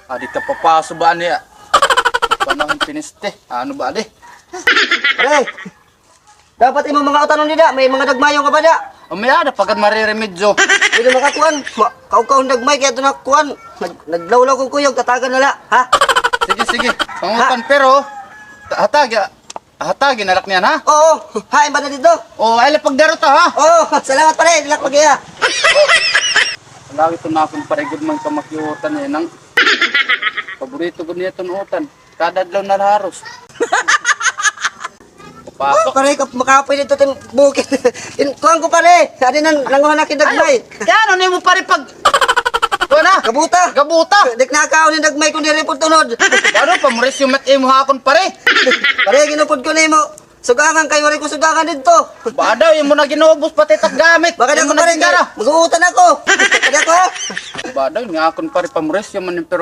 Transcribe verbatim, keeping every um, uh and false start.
Adi ka papaso ba niya? Panahon piniste. Ano ba, adi? Pre, dapat imo mga utanon dida, may mga dagmayon ka ba da? O, may ada pa gad mariremedyo. Dili makakuan. Ma-, kaw-kaw dagmay, kaya ito na kuan. Nag-, naglawlaw ko kuyog, tatagan na la, ha? Sige, sige. Pangutan, pero, ta-, hatag, ya. Hatagi na la niyan, ha? Oo, hain ba na dito? Oo, ay, la pagdarot, ha? Oo, salamat, pare, dili la pag-iya. Lagi ito na akong pare, good man ka makiutan, eh, nang paborito ko niya itong utan. Kada adlaw na haros. Papasok. Pare, kap-, makapoy dito itong bukid. In, kuhan ko, pare. Adi nan, nanguha na kidagmay. Yan, ano mo, pare, pag Kuha na. Gabuta. Gabuta. Di ko nakaon hin dagmay kon diri pod tunod. Ano, pamurisyo man it imo ha akon, pare. Pare, ginupod ko nimo. Sugangan kay waray ko sugangan didto. Ba daw, imo na ginubos pati tak gamit. Baka imo dako, na pare, ginara. Mag-uutan ako. Baka dako, ha? Ba daw, nga akon, pare, pamurisyo man, pero